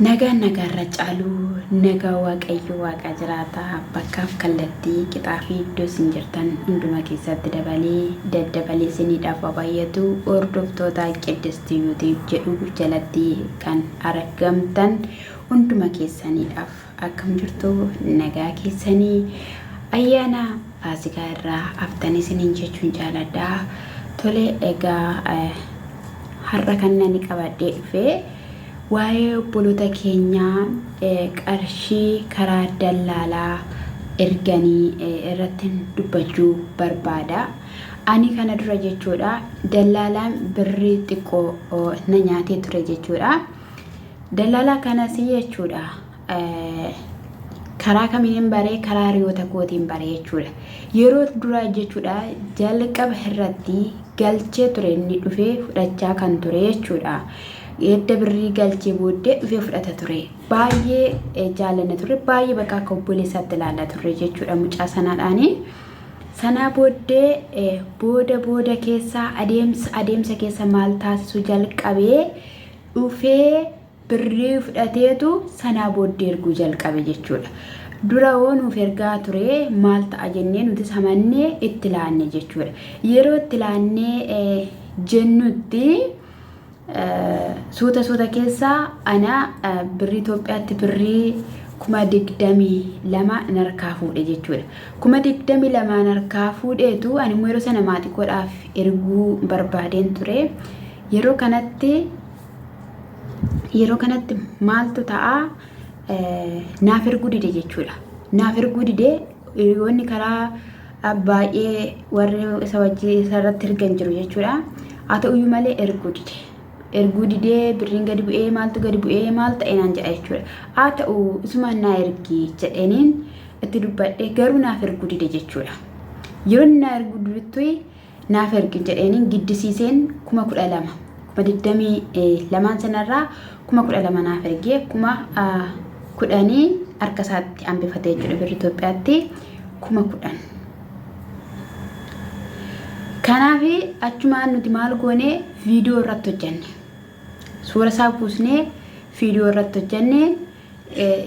Nagaan nagaarra caalu nagaa Waaqayyo Waaqa jiraataa bakkaaf kallattii qixaa fi iddoo isin jirtan hunduma keessatti dabalee daddabalee isiniidhaaf haa baay'atu. Hordoftoota Qiddist YouTube jedhu jalatti kan argamtan hunduma keessaniidhaaf akkam jirtu? Nagaa keessanii? Ayyaana Faasikaa irraa haftanii isiniin jechuun jaaladha. Tole, egaa har'a kan ani qabadhee dhufe waa'ee obboloota keenyaa qarshii karaa dallaalaa erganii irratti dubbachuu barbaada. Ani kana dura jechuudha dallaalaan birrii xiqqoo na nyaatee ture jechuudha. Dallaalaa kanas jechuudha karaa kamiin baree? Karaa hiriyoota kootiin baree jechuudha. Yeroo duraa jechuudha jalqaba irratti galchee ture, inni dhufee fudhachaa kan ture jechuudha. Edda birrii galchee booddee dhufee fudhata ture. Baay'ee jaallanna ture, baay'ee bakka akka obboleessaatti ilaalla turre jechuudha mucaa sanaadhaani. Sanaa booddee booda booda keessa adeemsa adeemsa keessa maal taasisu jalqabee? Dhufee birrii fudhateetu sanaa booddee erguu jalqabe jechuudha. Dura hoo nuuf ergaa ture, maal ta'a jennee nutis amannee itti laanne jechuudha. Yeroo itti laannee jennutti suuta suuta keessaa ana birrii Itoophiyaatti birrii 22,000 narkaa fuudhe jechuudha. 22,000 narkaa fuudheetu ani immoo yeroo sana maatii koodhaaf erguu barbaadeen ture. Yeroo kanatti maaltu ta'a? Naaf erguu dide jechuudha. Naaf erguu dide. Hiriyoonni karaa baay'ee warri isa wajjin isarratti ergan jiru jechuudha. Haa ta'uyyuu malee erguu dide. Erguu didee, birriin gadi bu'ee, maaltu gadi bu'ee, maal ta'e naan jedha jechuudha. Haa ta'u, isumaan naa ergi jedheniin itti dubbadhe, garuu naaf erguu dide jechuudha. Yeroo inni naa erguu didutti, naaf ergi jedheeniin giddisiiseen 12,000, 22,000 sanarraa 12,000 naaf ergee, 10,000 harka isaatti hambifate jechuudha, birri Itoophiyaatti 10,000. Kanaaf achumaan nuti maal goone? Viidiyoo irratti hojjenne. Suura isaa buusnee viidiyoo irratti hojjenne.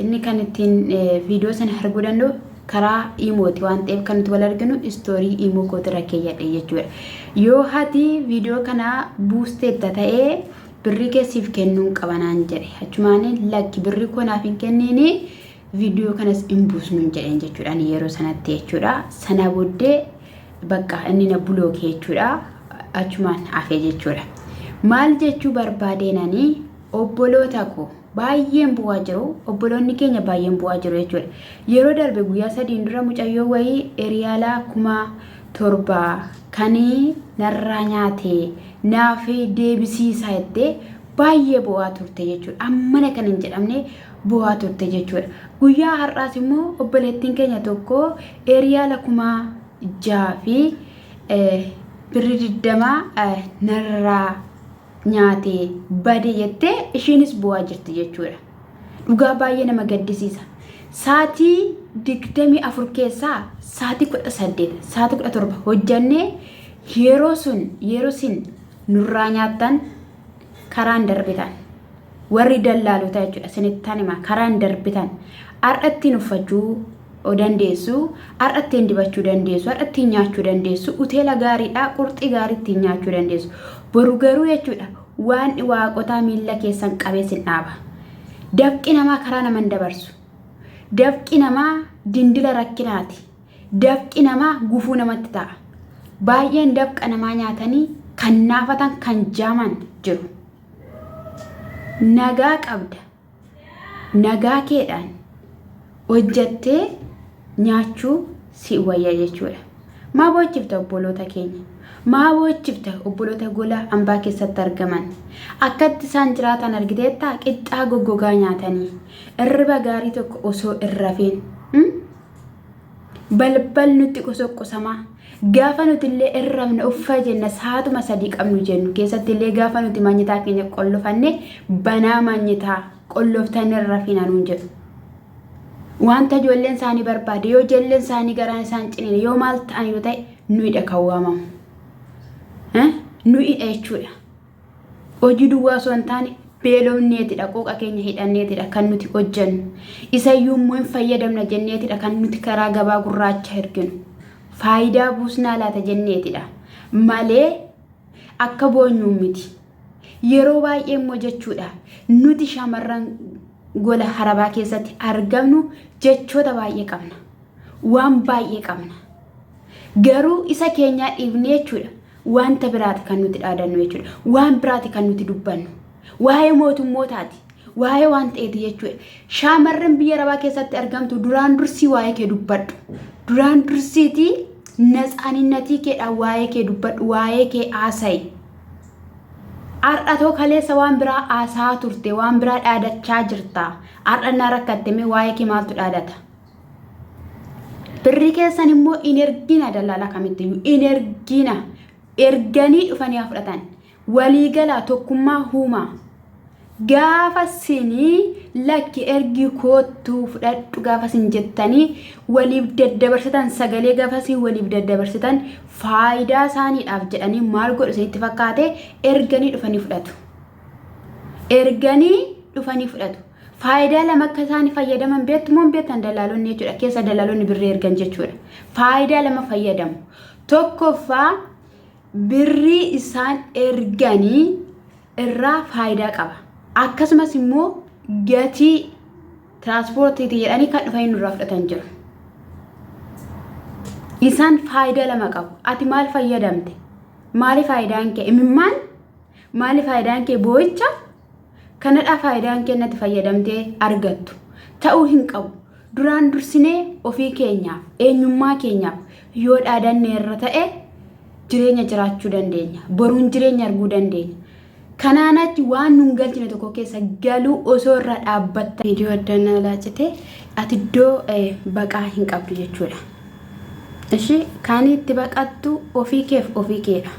Inni kan ittiin viidiyoo sana arguu danda'u karaa imooti waan ta'eef, kan nuti wal arginu story imo kootirra keeyyadhe jechuudha. Yoo hati viidiyoo kana buusteetta ta'ee birrii keessiif kennuun qabanaan jedhe. Achumaan lakki, birrii koo naaf hin kenniini, viidiyoo kanas hin buusnu jedheen jechuudha ani yeroo sanatti jechuudha. Sana booddee bakka inni na block jechuudha. Achumaan hafe jechuudha. Maal jechuu barbaadeenanii, obboloota koo baay'een bu'aa jiru, obboloonni keenya baay'een bu'aa jiru jechuudha. Yeroo darbe guyyaa 3n dura mucayyoo wayii eriyaalaa 7,000 kan narraa nyaate naaf deebisiisaa jettee baay'ee bu'aa turte jechuudha. Ammana kan hin jedhamne bu'aa turte jechuudha. Guyyaa har'aas immoo obboleettiin keenya tokko eriyaala 6,000 fi birri 20 narraa nyaate bade jettee ishiinis bu'aa jirti jechuudha. Dhugaa baay'ee nama gaddisiisa. Saatii 24 keessaa saatii 18, saatii 17 hojjannee, yeroo sun yeroo sin nurraa nyaattan karaan darbitan. Warri dallaalota jechuudha, isinittan hima, karaan darbitan. Har'a ittiin uffachuu dandeessu, har'a ittiin dibachuu dandeessu, har'a ittiin nyaachuu dandeessu, hoteela gaariidha, qurxii gaarii ittiin nyaachuu dandeessu. Boru garuu jechuudha waan waaqotaa miilla keessan qabee sin dhaaba. Dafqi namaa karaa nama hin dabarsu. Dafqi namaa dindila rakkinaati. Dafqi namaa gufuu namatti ta'a. Baay'een dafqa namaa nyaatanii kan naafatan, kan jaaman jiru. Nagaa qabda. Nagaa keedhaan hojjattee nyaachuu si wayya jechuudha. Maa boochifta obboloota keenya? Maa boochifta obboloota gola hambaa keessatti argaman? Akkatti isaan jiraatan argiteettaa? Qixxaa goggogaa nyaatanii irriba gaarii tokko osoo hin rafiin. Balbal nutti qosoqqosamaa. Gaafa nuti illee irrafne uffa jenna, saatuma 3 qabnu jennu keessatti illee, gaafa nuti manyitaa keenya qollofanne, banaa manyitaa qolloftan irra fina nuun jedhu. Wanta ijoolleen isaanii barbaade, yoo ijoolleen isaanii garaan isaan ciniine, yoo maal ta'an yoo ta'e, nuyidha kan waamamu. Nuyidha jechuudha. Hojii duwwaa osoo hin taane Beelofneetidha, qooqa keenya hidhanneetidha kan nuti hojjennu. Isayyuu immoo hin fayyadamna jenneetidha kan nuti karaa gabaa gurraacha erginu. Faayidaa buusnaa laata jenneetidha malee akka boonyuun miti. Yeroo baay'ee immoo jechuudha nuti shamarran gola harabaa keessatti argamnu jechoota baay'ee qabna. Waan baay'ee qabna. Garuu isa keenyaa dhiifnee jechuudha wanta biraati kan nuti dhaadannu jechuudha. Waan biraati kan nuti dubbannu. Waa'ee mootummootaati. Waa'ee waan ta'eeti jechuudha. Shaamarran biyya arabaa keessatti argamtu duraan dursii waa'ee kee dubbadhu. Duraan dursiitii natsaaninatii keedhaan waa'ee kee dubbadhu. Waa'ee kee haasa'i. Har'a too kaleessa waan biraa haasa'aa turte, waan biraa dhaadachaa jirta. Har'a naa rakkatte mee waa'ee kee maaltu dhaadata? Birrii keessan immoo in ergina dallaalaa kamittiyyuu in ergina. Erganii dhufanii haa fudhatan. Waliigalaa tokkummaa huumaa. Gaafa sinii lakki ergi koottuu fudhadhu gaafa sin jettanii waliif daddabarsitan sagalee gaafa sin waliif daddabarsitan faayidaa isaaniidhaaf jedhanii maal godhu isinitti fakkaate erganii dhufanii fudhatu. Erganii dhufanii fudhatu. Faayidaa lama akka isaan fayyadaman beektu moo hin beektan dallaalonni jechuudha. Keessa dallaalonni birrii ergan jechuudha. Faayidaa lama fayyadamu. Tokkoffaa birrii isaan erganii irraa faayidaa qaba. Akkasumas immoo gatii tiraanspoortiiti jedhanii kan dhufanii nurraa fudhatan jiru. Isaan faayidaa lama qabu. Ati maal fayyadamte? Maali faayidaan kee? Imimmaan? Maali faayidaan kee boo'icha? Kanadhaa faayidaan kee natti fayyadamtee argattu. Ta'uu hin qabu. Duraan dursinee ofii keenyaaf, eenyummaa keenyaaf yoo dhaadanne irra ta'e jireenya jiraachuu dandeenya. Boruun jireenya arguu dandeenya. Kanaan achi waan nun galchine tokko keessa galuu osoo irra dhaabbatta. Viidiyoo adda na laacite ati iddoo baqaa hin qabdu jechuudha. Ishii kan itti baqattu ofii keef ofii keedha.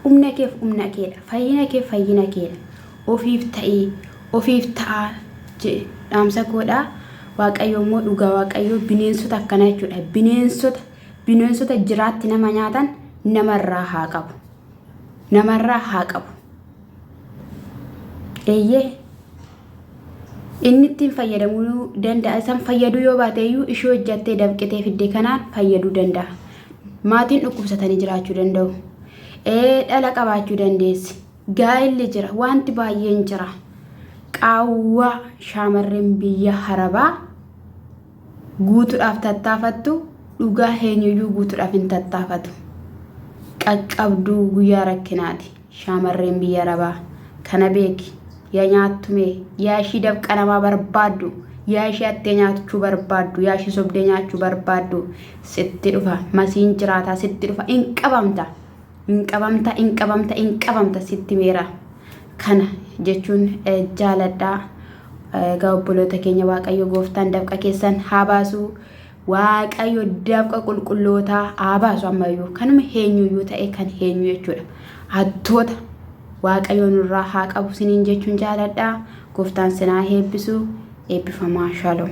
Humna keef humna keedha. Fayyina keef fayyina keedha. Ofiif ta'ii ofiif ta'aa dhaamsa koodha. Waaqayyo immoo dhugaa Waaqayyo bineensota akkanaa jechuudha. Bineensota bineensota jiraatti nama nyaatan namarraa haa qabu. Namarraa haa qabu. Eeyyee inni ittiin fayyadamuu danda'a. Isan fayyaduu yoo baate iyyuu ishee hojjattee dafqitee fidde kanaan fayyaduu danda'a. Maatiin dhukkubsatanii jiraachuu danda'u. Dhala qabaachuu dandeessi. Gaa'elli jira. Wanti baay'een jira. Qaawwaa shaamarreen biyya harabaa guutuudhaaf tattaafattu dhugaa eenyuyyuu guutuudhaaf hin tattaafatu. Qaqqabduu guyyaa rakkinaati. Shaamarreen biyya arabaa kana beeki. Yaa nyaattumee, yaa ishii dafqa namaa barbaaddu, yaa ishii hattee nyaachuu barbaaddu, yaa ishii sobdee nyaachuu barbaaddu sitti dhufa. Masiin jiraataa sitti dhufa. In qabamta. In qabamta, in qabamta, in qabamta sitti meera. Kana jechuun jaaladhaa. Egaa obboloota keenya Waaqayyo gooftaan dafqa keessan haa baasu. Waaqayyo dafqa qulqullootaa haa baasu ammayyuu. Kanuma eenyuyyuu ta'e kan eenyu jechuudha. Hattoota Waaqayyo nurraa haa qabu siniin jechuun jaaladha. Gooftaan sinaa eebbisu. Eebbifamaa. Shalom.